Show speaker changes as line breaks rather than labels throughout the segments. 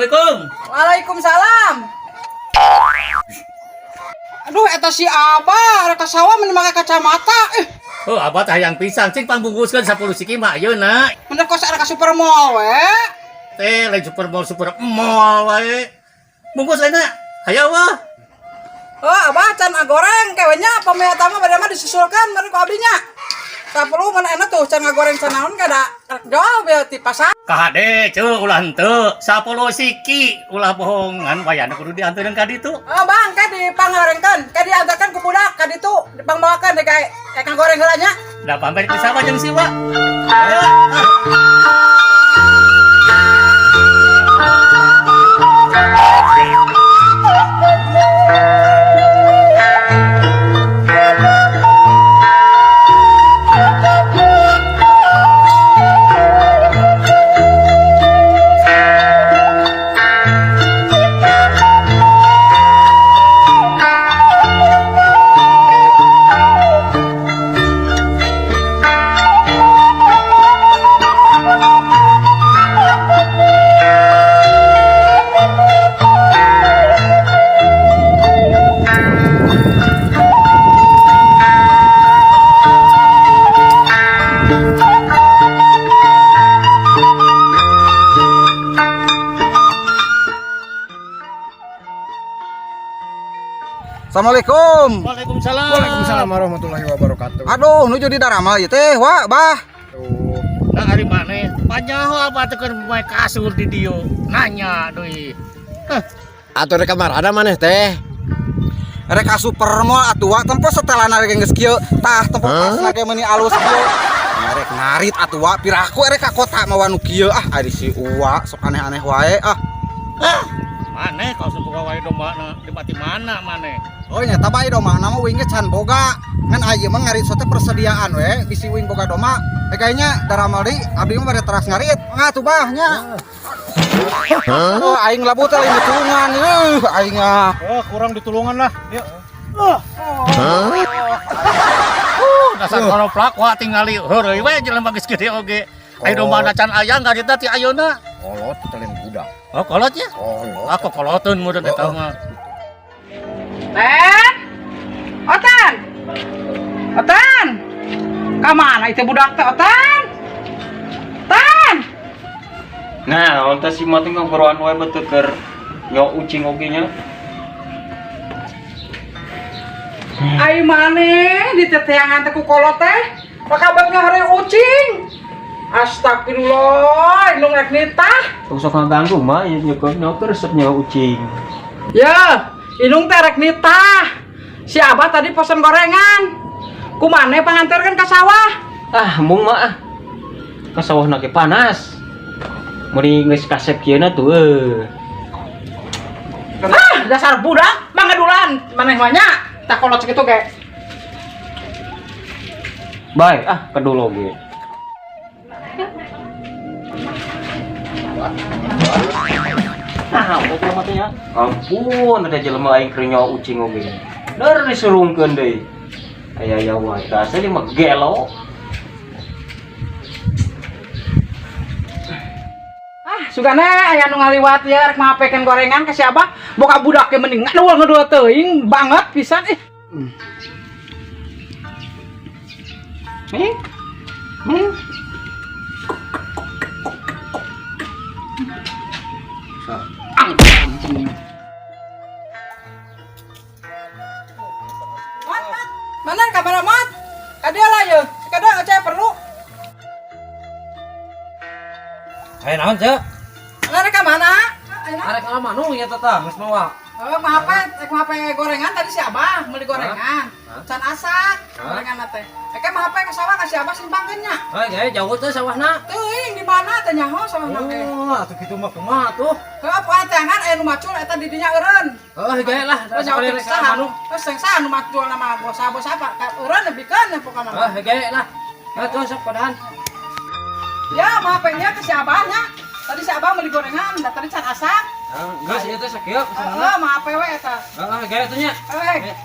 Assalamualaikum.
Waalaikumsalam. Aduh, eta si Abah rek ka sawah meni make kacamata. Eh,
Oh, abah teh hayang pisang cing pangbungkuskeun 10 siki mah ayeuna.
Bener kos arek ka supermall we.
Teh lain supermall super mall wae. Bungkus ayeuna. Hayo wah.
Oh, Abah can ngagoreng kewe nya pami eta mah bade mah disusulkeun meureun ku abdi nya. 10 mana enak tuh can ngagoreng can naon kada rek jual be ti pasar.
Kahade ceu ulah henteu 10 siki ulah bohongan wayana kudu dianteurkeun ka ditu.
Oh, Bang, kayak dipangorengkeun, kayak diantarkan ku budak ka ditu, dipangbawakeun deh kayak kayak ngagoreng heula nya.
Da pamit ku sawah jeung si Wa. Ayo. Ah.
Assalamualaikum.
Waalaikumsalam.
Waalaikumsalam warahmatullahi wabarakatuh.
Aduh, nuju di darama ieu teh, wa, bah.
Tuh.
Nah, ari maneh panyaho abah teh keur moe kasur di dieu. Nanya deui. Heh,
Atuh rek kamar ada maneh teh.
Rek ka supermall atuh wa, tempo setelana rek geus kieu. Tah, tempo pas lagi meuni alus kieu. Rek ngarit atuh wa, piraku rek ka kota mawa nu kieu. Ah, ari si Uwa sok aneh-aneh wae ah.
Maneh kau boga wae domba na di mati mana maneh?
Oh nya bae domba nama uing ge can boga. Ngan ayeuna mah ngarit sote persediaan we, bisi uing boga domba. Eh kayaknya daramal deui abdi mah bade teras ngarit. Mangga atuh bah nya. Oh, aing labu teh lain ditulungan eueuh aing ah.
Oh, kurang ditulungan lah. Yuk.
Dasar koroplak wa tingali heureuy we jelema geus gede oge. Aya domba can aya ngaritna ti ayeuna.
Kolot teh lain budak.
Oh, kolot ya?
Kolot.
Ah, kokoloteun meureun eta mah.
Ten. Otan. Otan. Ka mana itu budak teh, Otan? Tan.
Nah, onta si mati ngobrolan wae betul keur nyo ucing oge nya.
Ai maneh diteteangan teh ku kolot teh. Pakabat ngahare ucing. Astagfirullah, indung rek nitah.
Tong sok ngaganggu mah ieu nyekeun nyo keur resep nyo ucing.
Ya, indung teh rek nitah. Si Abah tadi pesen gorengan. Ku maneh panganterkeun ka sawah.
Ah, mung mah ah. Ka sawahna ge panas. Meuni geus kasep kieu na tuh. Eueuh.
Ah, dasar budak, mangadulan maneh mah nya. Tah kolot sakitu ge.
Bae ah kedul oge. Nah, apa jelema teh nya? Ampun, ada jelema aing keur nyawa ucing oge. Der disurungkeun deui. Aya aya wae, dasar dia mah gelo.
Ah, sugana aya nu ngaliwat ya rek mapekeun gorengan ka si Abah. Boga budak ge mending ngadul-ngadul teuing banget pisan ih. Ming. Ming. Mat, mat. Mana kamera mat? Kadia lah ye. Kada ngecek perlu.
Kayak naon cek?
Mana ka mana? Ayeuna.
Arek ngala manung ya tata, geus mawa.
Oh, maaf, rek maaf gorengan tadi si Abah beli gorengan. Can asak gorengan teh. Eke maaf ka sawah ka si Abah simpangkeun nya.
Hei, gae jauh teh sawahna.
Teuing di mana teh nyaho sawahna teh.
Oh, atuh kitu mah kumaha tuh?
Heuh, poe teangan aya nu macul eta di dinya eureun.
Heuh, gae lah,
Terus nyaho
sekali
teh
rek
saha?
manung.
Terus sing saha nu macul nama bos bos apa? Ka eureun nebikeun pokona mah.
Heuh, gae lah. Heuh, tuh sok padahan.
Ya, maaf nya ke si Abah nya. Tadi si Abah beli gorengan, da tadi can asak.
Geus ieu teh sakieu pesananna.
Heeh, maaf we eta.
Heeh, gae tuh nya.
Eh.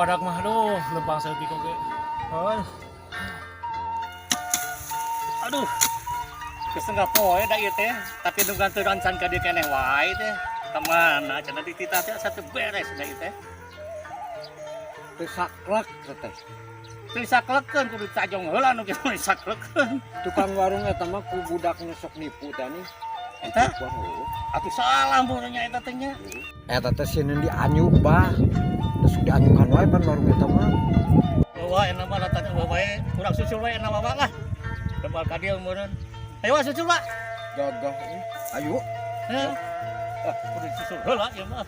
Badak mah aduh, lempang saeutik oge.
Heuh.
Aduh. Geus tengah poe da ieu teh, tapi nu ganturan can ka dieu keneh wae teh. Ka mana cenah dititah teh asa teu beres da ieu teh.
Teu saklek teh.
Teu saklekeun kudu tajong heula nu kitu disaklekeun.
Tukang warung eta mah ku budak nu sok nipu teh nih.
Eta atuh salah murnya eta teh nya.
Eta teh sieun dianyuk bah. Terus dianyukan wae pan warung eta mah.
Wah, enak mah latah wae, kurang susul wae enak mah lah. Tebal ka dieu meureun. Ayo wah susul, Pak.
Gagah euy. Ayo.
Heh. Ah, kudu disusul heula ieu mah.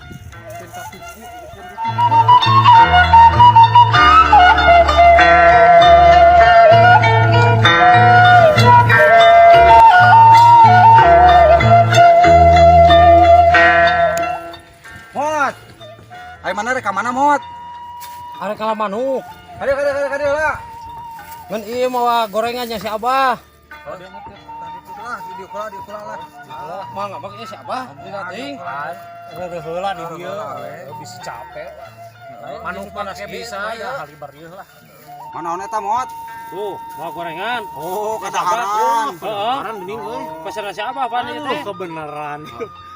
Mot. Ayo mana rek ka mana Mot?
Arek kalah manuk.
Kadieu kadieu kadieu kadieu lah.
Ngan ieu mawa gorengannya si Abah.
Lah, di diukula diukula lah.
Mangga bak ieu si Abah. Dina teuing.
Reureun heula di dieu, bisi capek. Manuk panas bisa ya halibar ieu lah.
Manaon eta Mot?
Tuh, mawa gorengan.
Oh, kadaharan.
Heeh. Bening euy. Pesanan si Abah pan ieu teh.
Aduh, kebenaran.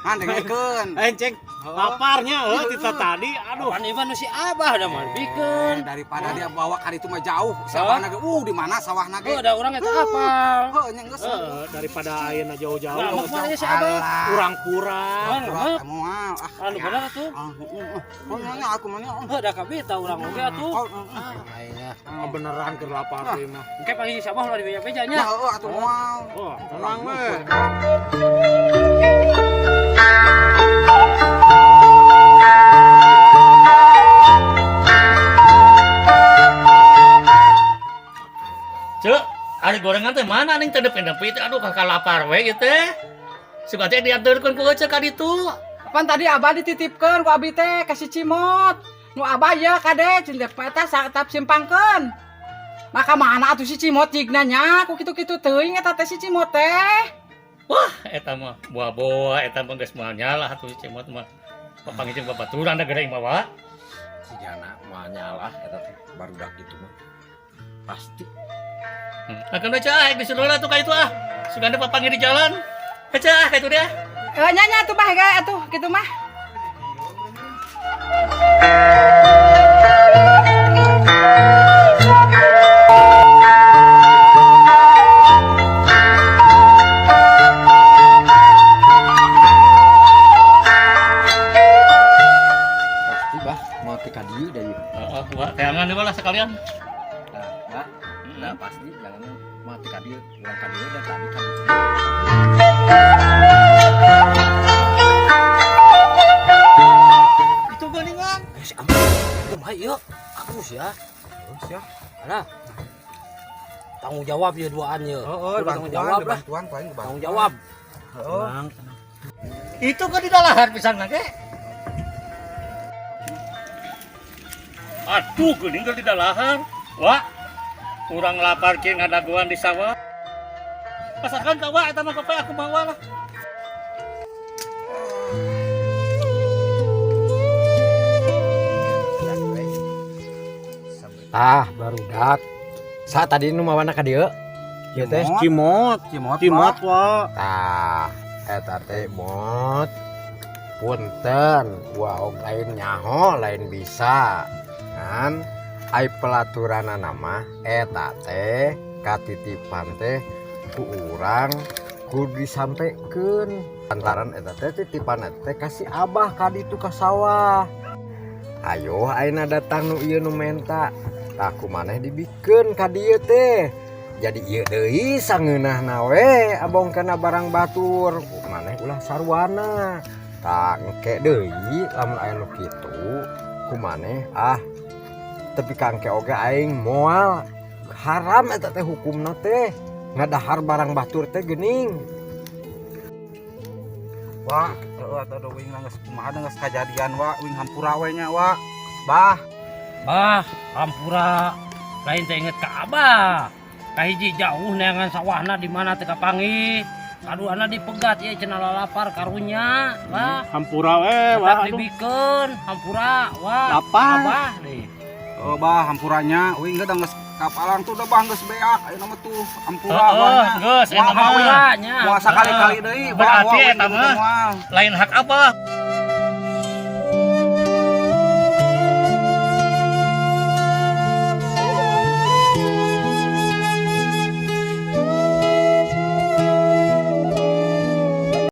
Ngan dengekeun.
Enceng, laparnya heuh tita tadi. Aduh.
Pan ieu mah nu si Abah da mah bikeun.
Daripada dia bawa ka ditu mah jauh, sawahna ge di mana sawahna ge.
Heuh, da urang eta apal.
Heuh, nya geus.
Heeh, daripada ayeuna jauh-jauh.
Ngamuk mah ieu si Abah.
Kurang kurang.
Ngamuk.
Moal ah.
Anu bener atuh.
Ah, heeh. Oh, nya aku mah nya.
Heuh, da kabita urang oge atuh.
Kebenaran keur lapar teh mah.
Engke panggil si Abah ulah dibeja-beja
Ya
nya.
heuh atuh moal.
Oh, tenang we.
Cek, ari gorengan teh mana ning teh nepi-nepi teh aduh kakak lapar we ieu teh. Sugan teh diantarkeun ku ece ka ditu.
Pan tadi abah dititipkeun ku abi teh ka si Cimot. Nu abah ya kade cin teh eta satap simpangkeun. Maka mana atuh si Cimot jigna nya ku kitu-kitu teuing eta teh si Cimot teh.
Wah, eta mah buah-buah eta mah geus moal nyalah atuh si Cimot mah. Papanggih jeung babaturan da geuring mah wa.
Si jana moal nyalah eta teh barudak gitu mah. Pasti.
Nah, kan baca ah, disuruh lah tuh ka itu ah. Sugan teh papanggih di jalan. Baca ah ka itu dia.
Eh nya nya atuh bah ge atuh kitu mah.
Pasti bah mau teh ka dieu da ieu.
Heeh, wa teangan deui lah sekalian.
Nah, bah. Nah, pasti jangan mau teh ka dieu, urang ka dieu da tadi ka dieu.
Itu geuningan.
Si Abah. Kumaha ieu? Agus ya.
Terus ya.
Mana? Tanggung jawab ya duaan ya.
Heeh,
Kudu tanggung jawab lah.
bantuan paling
Tanggung jawab.
Heeh.
Itu kan di dalahar pisan mah ge. Aduh, geuning keur di dalahar. Wah, urang lapar kieu ngadaguan di sawah. Pasakan ka wa eta mah kopi aku bawa lah.
Ah, barudak. Saat tadi nu mawana ka dieu? Ieu teh.
Cimot,
Cimot.
cimot wa.
Tah, eta teh mot. Punten, wow lain nyaho, lain bisa. Kan ai pelaturanana mah eta teh katitipan teh ku urang kudu disampekeun. Lantaran eta teh titipan eta teh kasih abah ka ditu ka sawah. Ayo ayeuna datang nu ieu nu menta. Tah ku maneh dibikeun ka dieu teh. Jadi ieu deui sangeunahna we abong kana barang batur. Ku maneh ulah sarwana. Tah engke deui lamun aya nu kitu ku maneh ah tepi ka engke oge aing moal haram eta teh hukumna teh ngadahar barang batur teh geuning.
Wah, heuh atuh da wing geus kumaha da geus kajadian wa wing hampura we nya wa. Bah,
Bah, hampura lain teh inget ka Abah. Kahiji jauh neangan sawahna di mana teh kapanggih. Kaduana dipegat ieu cenah lalapar karunya. Wah,
Hampura we, wah.
tetap dibikeun hampura wah.
Lapar.
Abah deh.
Oh, bah, hampuranya uing geus geus kapalang tuh udah bah geus beak ayeuna mah tuh hampura
Heeh,
bah.
geus, eta mah.
Hampura nya.
Moal sakali-kali deui, bah.
Berarti
Moal,
eta
uing
mah
moal.
lain hak Abah.